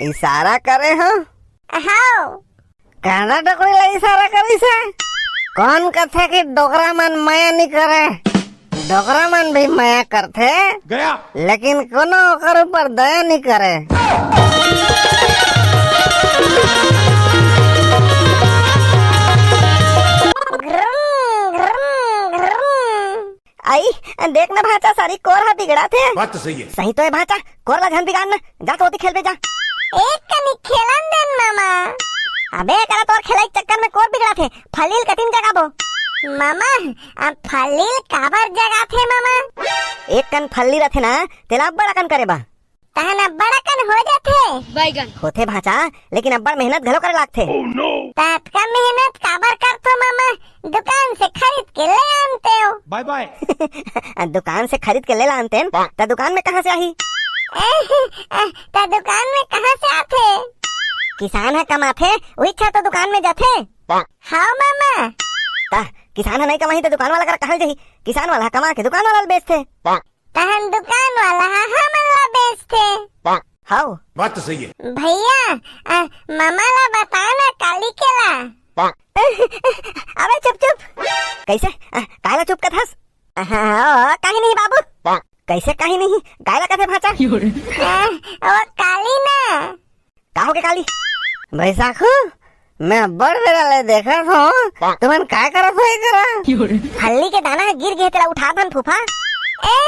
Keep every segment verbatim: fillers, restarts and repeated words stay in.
इशारा करे हो? हाव। कांदा डोकरी ला इशारा करिस हे? कोन कथे कि डोकरा मन मया नी करे? डोकरा मन भी मया करथे, गया। लेकिन कोनो ओकर ऊपर दया नी करे। घ्रुम, घ्रुम, घ्रुम। आई, देख ना भांचा, सारी कोर ह बिगड़ाथे। बात तो सही है। सही तो हे भांचा, कोर ला झन बिगाड़ ना, जा तो ओती खेलबे जा। एक कनी खेलन देन मामा। अबे एकरा तोर खेलई के चक्कर में कोर बिगड़ाथे, फल्ली ल कतिन जगाबो। मामा, अब फल्ली ल काबर जगाथे मामा? एक कन फल्ली रथे ना, तेला अब्बड़ अकन करे बा। तहन अब्बड़ अकन हो जाथे। बैगन। होथे भांचा, लेकिन अब्बड़ मेहनत घलो करे लागथे। त अतका मेहनत काबर करथो मामा? दुकान से खरीद के ले आनते हो। बाय बाय। दुकान से खरीद के ले लानते न, त दुकान में कहाँ से आही? त दुकान में कहाँ से आथे? किसान ह कमाथे, उही छा तो दुकान में जाथे। हाव मामा। त किसान ह नहीं कमाही त दुकान वाला करा कहाँ जाही? किसान वाला ह कमा के दुकान वाला ल बेचथे। तहन दुकान वाला ह हमन ला बेचथे। हाव। बात तो सही है। भैया, अ, मामा ला बता ना काली के ला। अबे चुप चुप। कैसे? अ, काला चुप कथस? हाँ, ओ, कहीं नहीं बाबू। कैसे कहीं नहीं? काला कथे भांचा? अ, वो काली ना। का होगे काली? बैसाखू, मैं अब्बड़ बेरा ले देखत हूँ, तुमन काय करत हो एकरा? फल्ली के दाना ह गिर गे, तेला उठात हन फूफा। ए,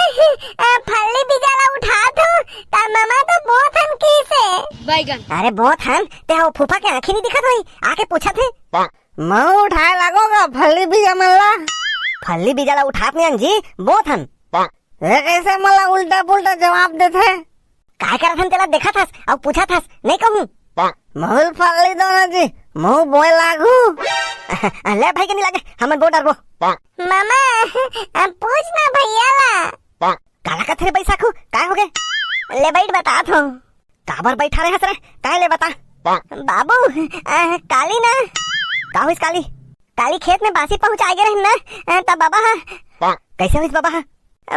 ए, फल्ली बीजा ला उठात हूँ, त ममा तो बोत हन की से। बैगन। अरे बोत हन, ते हो फूफा के आँखी नहीं दिखत होही, आके पूछत हे। महू उठाए लागो का फल्ली बीजा मन ला? फल्ली बीजा ला उठात नहीं हन जी, बोत हन। ए कैसे मला उल्टा पुल्टा जवाब देथे? काय करत हन तेला देखत हस अउ पूछत हस, नहीं कहूँ। महू ल फल्ली दो ना जी, महू बोए लागू। ले भाई के नहीं लागे, हमन बो डरबो। मामा, अब पूछ ना भैया ला। काला कथे रे बैसाखू, काय होगे? ले बैठ बतात हूँ। काबर बैठा रहे हस रे, काय ले बता। बाबू, अ, काली ना। का होइस काली? काली खेत में बासी पहुँचाए गे रहिन ना, अ, त बाबा ह। कैसे होइस बाबा ह?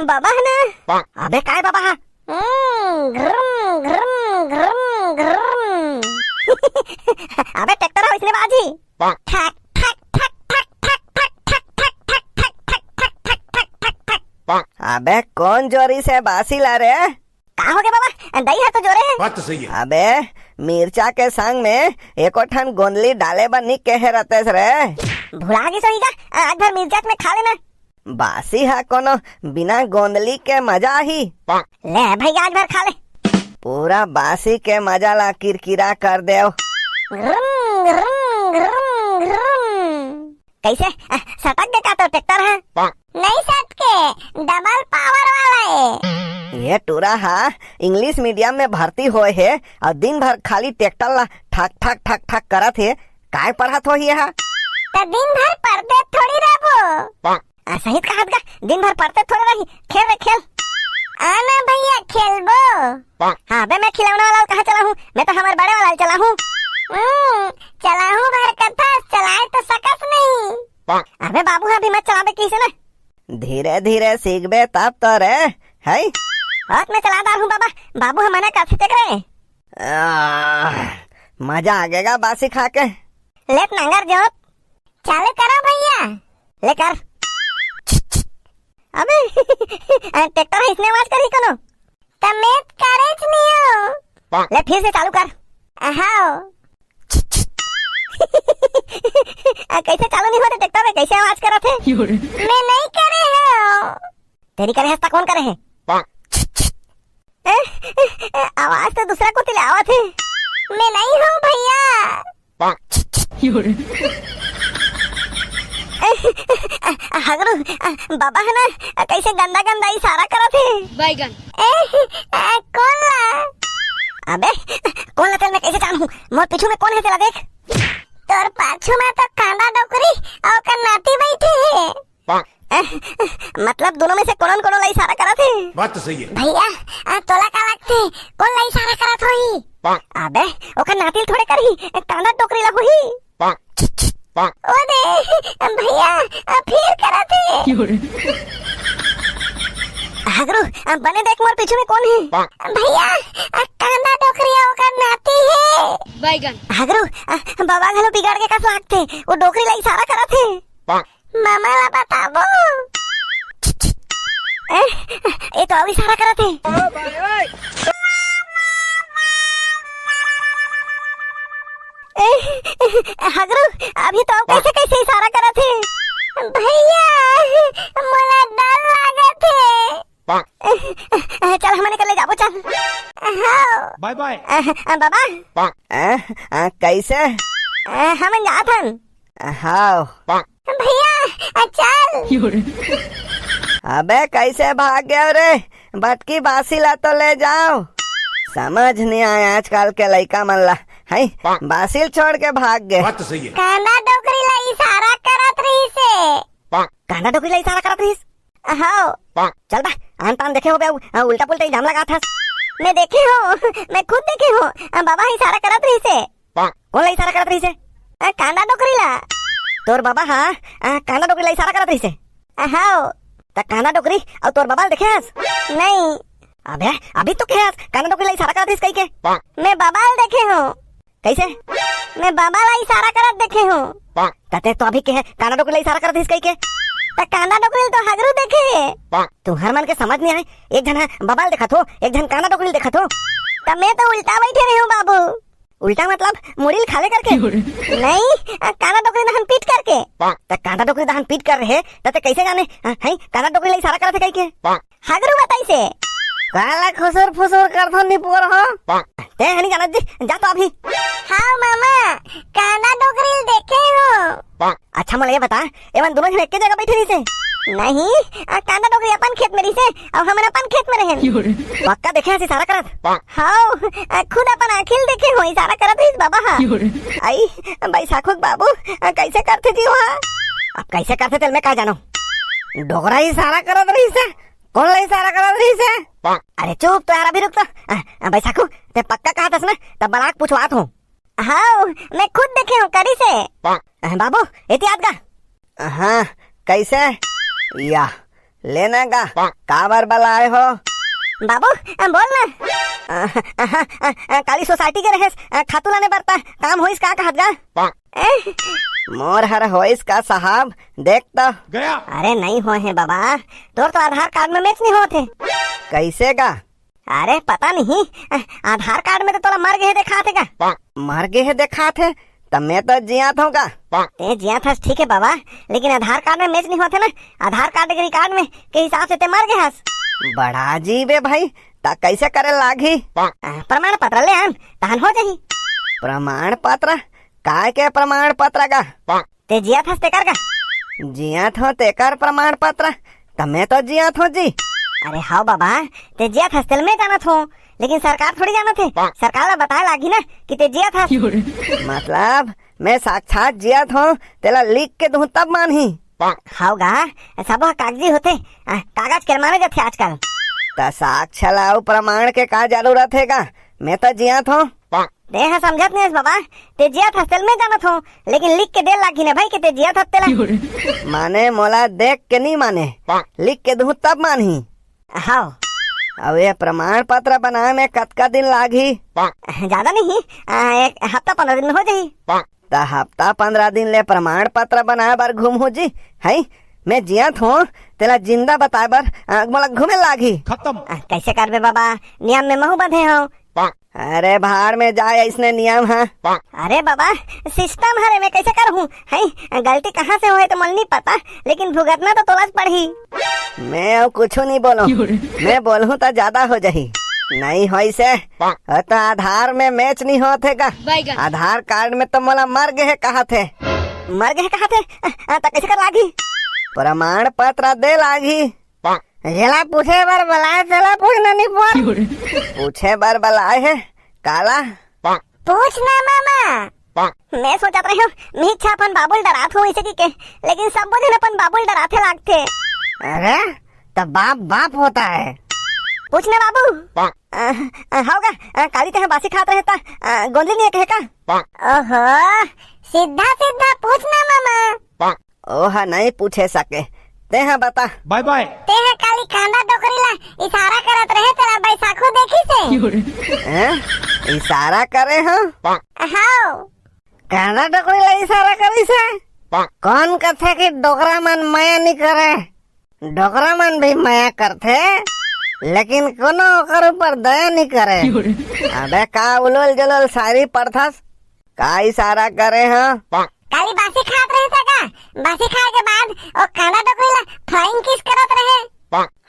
बाबा ह ना। अबे काय बाबा ह? हम्म, घ्रुम, घ्रुम, घ्रुम, घ्रुम। अबे ट्रैक्टर ह, इसने बाजी। ठक, ठक, ठक। अबे कोन जोरी से बासी ला रे? का होगे बाबा? दई ह तो जोरे हे। बात तो सही है। अबे मिर्चा के संग में एको ठन गोंदली डाले बर नी कहे रतेस रे। भुला गिस होही गा, आज भर मिर्चा में खा लेना। बासी ह कोनो बिना गोंदली के मजा आही। ले भैया, आज भर खा ले। पूरा बासी के मजा ला किरकिरा कर देव। घ्रुम, घ्रुम, घ्रुम, घ्रुम। कैसे? अ, सटक गे का तो ट्रैक्टर ह? नहीं सटके, डबल पावर वाला ए। ये टूरा ह इंग्लिश मीडियम में भर्ती होए हे अउ दिन भर खाली ट्रैक्टर ला ठक ठक ठक ठक करत हे। काय पढ़त होही ये ह? त दिन भर परते थोड़ी रहबो। अ, सही कहत गा, दिन भर परते थोड़े रही। खेल रे, खेल। आ ना भैया, खेलबो। हाँ बे, मैं खिलौना वाला ल कहाँ चलाहूँ? मैं तो हमर बड़े वाला ल चलाहूँ। हम्म, चलाहूँ भर कथस, चलाए तो सकस नहीं। अबे बाबू ह अभी मत चलाबे किसे ना। धीरे धीरे सीखबे तब तो रे, है? होत मैं चला डारहूँ बाबा, बाबू ह मना करथे तेकरे। आह, मजा आ गेगा बासी खा के। लेत नांगर जोत। चालू करो भैया। ले कर। अबे, ट्रैक्टर ह इसने आवाज करही कोनो। त मैं करेच नहीं हूँ। ले फिर से चालू कर। हाँ। आ, कैसे चालू नहीं होते ट्रैक्टर में, कैसे आवाज करत हे? मैं नहीं करे हूँ। तेरी करे हस त कोन करे हे? ए, ए, ए, आवाज तो दूसरा कोती ले आवत हे। मैं नहीं हूँ भैया। ए, ए, ए, हगरू, ए, बाबा ह ना, कैसे गंदा गंदा इशारा करत हे। बैगन। ए, ए, कोन ला? अबे, कोन ला तेला मैं कैसे जानहूँ? मोर पीछू में कोन हे तेला देख। तोर पाछू में तो कांदा डोकरी अउ ओकर नाती बैठे हे। मतलब दोनों में से कोनो न कोनो ला इशारा करत हे। बात तो सही है। भैया, आ, तोला का लगथे, कोन ला इशारा करत होही? अबे, ओकर नाती ल थोड़े करही, कांदा डोकरी ला होही। ओ दे, भैया, आ, फिर करत हे। हगरू, आ, बने देख मोर पीछू में कोन हे? भैया, आ, कांदा डोकरी ओकर नाती बैगन। हगरू, अ, बाबा घलो बिगड़ के कस लागथे, वो डोकरी ला इशारा करत हे। मामा ला बताबो। ए, ए तो अउ इशारा करत हे। ए, हगरू, अभी तो अउ कैसे कैसे इशारा करत हे। भैया, मोला डर लागत हे। चल, हमन एकर ले जाबो, चल। हाँ। बाय बाय। अ, अ, बाबा। अ, अ, कैसे? अ, हमन जात हन। हाँ। भैया, अ, चल। अबे, कैसे भाग गए रे? बटकी बासी ला तो ले जाओ। समझ नहीं आए आजकल के लइका मन ला। हैं? बासी ल छोड़ के भाग गए। बात तो सही है। कांदा डोकरी ला इशारा करत रहिस हे। कांदा डोकरी ला इशारा करत रहिस? हव। चल बा, आन तान देखे होबे, अउ, अ, उल्टा पुल्टा इल्जाम लगात हस। मैं देखे हूँ, मैं खुद देखे हूँ, अ, बाबा इशारा करत रहिस हे। कौन ला इशारा करत रहिस हे? अ, कांदा डोकरी ला। तोर बाबा हा, अ, कांदा डोकरी ला इशारा करत रहिस हे? अ, हव। त कांदा डोकरी अउ तोर बाबा ल देखे हस? नहीं। अबे, अभी तो कहे हस, कांदा डोकरी ला इशारा करत रहिस कहिके। मैं बाबा ल देखे हूँ। कैसे? मैं बाबा ला इशारा करत देखे हूँ। तते तो अभी कहे कांदा डोकरी ला इशारा करत रहिस कहिके। त कांदा डोकरी ल तो हगरू देखे हे। तुहर मन के समझ नहीं आए, एक झन ह बाबा ल देखत हो, एक झन कांदा डोकरी ल देखत हो। त मैं तो उल्टा बैठे रहे हूँ बाबू। उल्टा मतलब मुड़ी ल खाले करके? नहीं, अ, कांदा डोकरी दहन पीट करके। त कांदा डोकरी दहन पीट कर रहे, त ते कैसे जाने, अ, हैं, कांदा डोकरी ला इशारा करत हे कहिके? हगरू बताइस हे। काला खुसुर फुसुर करथो निपोर हो। ते हनी जानत जी, जा तो अभी। हाँ मामा, कांदा डोकरी ल देखे हो। अच्छा, मोला ये बता, एमन दोनों झन एके जगह बैठे रहिस हे? नहीं, अ, कांदा डोकरी अपन खेत में रहिस हे, अउ हमन अपन खेत में रहेन। पक्का देखे हस इशारा करत? हव, अ, खुद अपन आँखी ल देखे हो, इशारा करत रहिस बाबा हा। आई, बैसाखू के बाबू, अ, कैसे करथे जी वहाँ? अब कैसे करथे तेल मैं का जानो? डोकरा इशारा करत रहिस हे, कौन ला इशारा करत रहिस हे? अरे चुप तो यार, अभी रुक तो। अ, अ, बैसाखू, ते पक्का कहत हस ना, तब बलाक पूछवात हूँ। हाँ, मैं खुद देखे हूँ, करिस हे। अ, बाबू, एती आत गा। हाँ, कैसे? या, लेना गा, काबर बलाए हो? बाबू, अ, बोल ना। अ, अ, अ, अ, काली सोसाइटी के रहेस, अ, खातू लाने बर त काम होइस का कहत गा? ए? मोर हर होइस का साहब, देख तो। गया। अरे नहीं होए हे बाबा, तोर तो आधार कार्ड में मैच नहीं होत हे। कैसे गा? अरे पता नहीं, आधार कार्ड में तो तोला मर गे हे देखात हे गा। मर गे हे देखात हे, त मैं तो जियात हूँ गा। ते जियात हस ठीक हे बाबा, लेकिन आधार कार्ड में मैच नहीं होत हे ना, आधार कार्ड के रिकॉर्ड में के हिसाब से ते मर गे हस। बड़ा अजीब हे भाई, त कैसे करे लागही? आ, प्रमाण पत्र ले आन, तहन हो जाही। प्रमाण पत्र? काय के प्रमाण पत्र गा? ते जियात हस तेकर का? जियात हो तेकर प्रमाण पत्र? त मैं तो जियात हो जी। अरे हव बाबा, ते जियात हस तेल मैं जानत हो, लेकिन सरकार थोड़ी जानत हे। सरकार ला बताए लागही ना कि ते जियात हस। मतलब मैं साक्षात जियात हो, तेला लिख के दूँ तब मानही। हव गा, सब ह कागजी होथे, आ, कागज के माने जाथे आजकल। त साक्ष्य ला अउ प्रमाण के का जरूरत हे गा? मैं तो जियात हो। तेहा समझत नहीं हस बाबा, ते जियात हस तेल मैं जानत हो, लेकिन लिख के दे लागही ना भाई के ते जियात हस तेला। माने मोला देख के नहीं माने, लिख के दूँ तब मानही। हव। अउ ये प्रमाण पत्र बनाए में कतका दिन लागही? ज्यादा नहीं, आ, एक हफ्ता पंद्रह दिन में हो जाही। त हफ्ता पंद्रह दिन ले प्रमाण पत्र बनाए बर घूमहूँ जी, हैं? मैं जियत हों, तेला जिंदा बताए बर, आ, मोला घूमे लागही। खत्म। आ, कैसे करबे बाबा, नियम में महूँ बंधे हूँ। अरे भाड़ में जाए अइसने नियम ह। अरे बाबा, सिस्टम हरे, मैं कैसे करहूँ? हैं, गलती कहाँ से होए तो मोला नहीं पता, लेकिन भुगतना तो तोलाच पड़ही। मैं अउ कुछू नहीं बोलूँ, मैं बोलहूँ त ज्यादा हो जाही। नहीं होइसे, ओ तो आधार में मैच नहीं होत हे का? बैगन। आधार कार्ड में तो मोला मर गे हे कहत हे। मर गे हे कहत हे? आ, आ, त कैसे कर लागही? प्रमाण पत्र दे लागही। जेला पूछे बर बलाए, तेला पूछना नहीं पर। पूछे बर बलाए हे, काला? पूछ ना मामा। मैं सोचत रहे हूँ, मैं इच्छा अपन बाबू ल डरात हूँ इसे की के, लेकिन सब झन अपन बाबू ल डराथे लागथे। अरे, त बाप बाप होता है। पूछ ना बाबू। अ, अ, हव गा, अ, काली तेहा बासी खात रहे त, अ, गोंदली नहीं कहे का? ओहो, सीधा सीधा पूछ ना मामा। ओहा नहीं पूछे सके, तेहा बता। बाय बाय। तेहा काली कांदा डोकरी ला इशारा करत रहे, तेला बैसाखू देखिस हे? हैं? इशारा करे हो? हाव। काना डोकरी ला इशारा करिस हे? कौन कथे कि डोकरा मन मया नी करे? डोकरा मन भी मया करथे, लेकिन कोनो ओकर ऊपर दया नी करे। अबे का उलोल जलोल शायरी पढ़थस? का इशारा करे हो? काली बासी खात रहे था का? बासी खाए के बाद ओ काना डोकरी ला flying kiss करत रहे।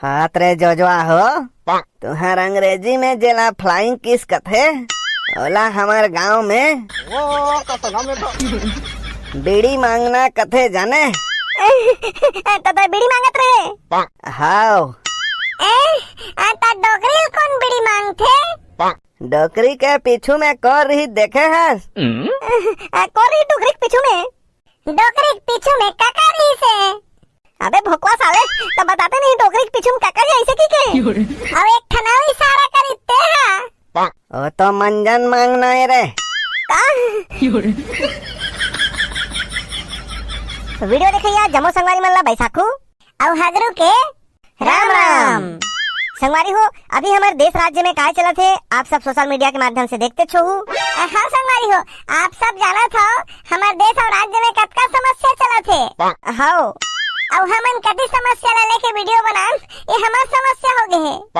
हात रे जोजवा हो, तुहर अंग्रेजी में जेला flying kiss कथे, ओला हमर गांव में बीड़ी मांगना कथे जाने। त तैं बीड़ी मांगत रहे? हाव। ए, आ, त डोकरी ल कौन बीड़ी मांगथे? डोकरी के पीछू में कोन रही देखे हस? आ, कोन रही डोकरी के पीछू में? डोकरी के पीछू में काका रहिसे। अबे भोकवा साले, त बताते नहीं डोकरी के पीछू में काका रही ऐसे की के? अब एक ठन अउ इशारा करी ते हा। ओ तो मंजन मांगना हे रे। का? वीडियो देखइया जम्मो संगवारी मन ला बैसाखू अउ हगरू के राम राम। संगवारी हो, अभी हमर देश राज्य में काय चलत हे, आप सब सोशल मीडिया के माध्यम से देखते छो हू। हाँ संगवारी हो, आप सब जानत हो हमर देश अउ राज्य में कतका समस्या चलत हे। हाव। अउ हमन कति समस्या ला लेके वीडियो बनान, ये हमर समस्या हो गे हे।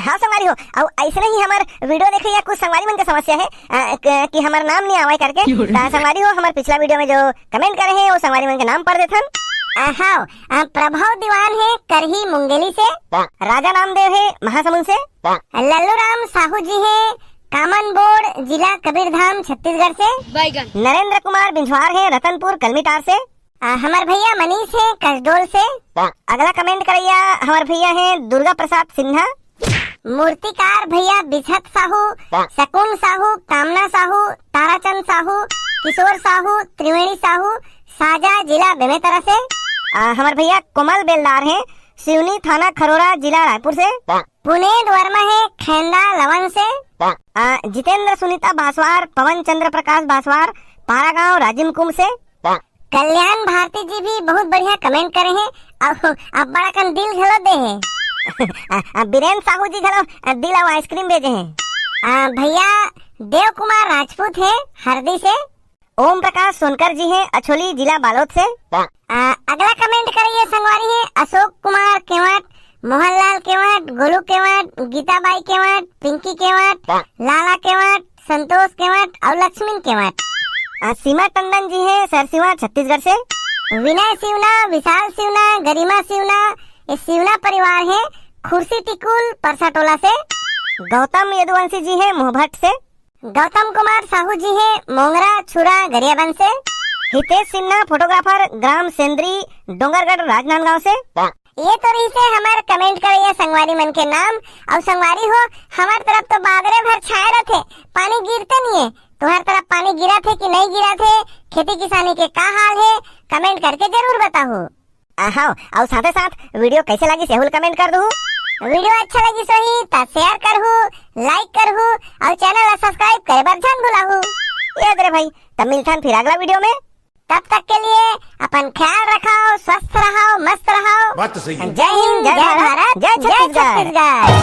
हाँ संगवारी हो, अउ ऐसने ही हमर वीडियो देखइया कुछ संगवारी मन के समस्या हे, अ, क-, कि हमर नाम नहीं आवे करके। त संगवारी हो, हमर पिछला वीडियो में जो कमेंट करे हे, वो संगवारी मन के नाम पढ़ देथन। अ, हाव, अ, प्रभव दीवान हे करही मुंगेली से, राजा नामदेव हे महासमुंद से, लल्लू राम साहू जी हे कामन बोर्ड, जिला कबीरधाम, छत्तीसगढ़ से, नरेंद्र कुमार बिंझवार हे रतनपुर कलमीटार से, अ, हमर भैया मनीष हे कसडोल से। अगला कमेंट करइया हमर भैया हे दुर्गा प्रसाद सिन्हा। मूर्तिकार भैया बिछत साहू, शकुन साहू, कामना साहू, ताराचंद साहू, किशोर साहू, त्रिवेणी साहू, साजा, जिला बेमेतरा से। अ, हमर भैया कोमल बेलदार हे, सिवनी थाना खरोरा, जिला रायपुर से। पुनेद वर्मा हे खैंदा लवन से। अ, जितेंद्र सुनीता बासवार, पवन चंद्र प्रकाश बासवार, पारागांव राजिम कुंभ से। कल्याण भारती जी भी बहुत बढ़िया कमेंट करे हे, अउ अब्बड़ अकन दिल घलो दे हे। अ, अ, बीरेन साहू जी घलो, अ, दिल अउ आइसक्रीम भेजे हे। अ, भैया देव कुमार राजपूत हे हरदी से। ओम प्रकाश सोनकर जी हे अछोली जिला बालोद से। अ, अगला कमेंट करइया संगवारी हे अशोक कुमार केवट, मोहनलाल केवट, गोलू केवट, गीताबाई केवट, पिंकी केवट, लाला केवट, संतोष केवट अउ लक्ष्मी केवट। अ, सीमा टंडन जी हे सरसीवा छत्तीसगढ़ से। विनय सिवना, विशाल सिवना, गरिमा सिवना, ये सिवना परिवार हे खुर्सी टिकुल परसा टोला से। गौतम यदुवंशी जी हे मोहभट्ट से। गौतम कुमार साहू जी हे मोंगरा छुरा गरियाबंद से। हितेश सिन्हा फोटोग्राफर ग्राम सेंद्री डोंगरगढ़ राजनांदगांव से। ये तो रहिसे हमर कमेंट करइया संगवारी मन के नाम। अउ संगवारी हो, हमर तरफ तो बादरे भर छाए रथे, पानी गिरते नहीं हे। तुहर तरफ पानी गिरत हे कि नहीं गिरत हे, खेती किसानी के का हाल हे, कमेंट करके जरूर बताहू। अ, हाव, अउ साथे साथ वीडियो कैसे लगिस एहू ल कमेंट कर दूहू। वीडियो अच्छा लगिस होही त शेयर करहू, लाइक करहू अउ चैनल ला सब्सक्राइब करे बर झन भुलाहू। ये दे रे भाई, तब मिलथन फिर अगला वीडियो में। तब तक के लिए अपन ख्याल रखव, स्वस्थ रहव, मस्त रहव। बात तो सही है। जय हिंद, जय भारत, जय छत्तीसगढ़।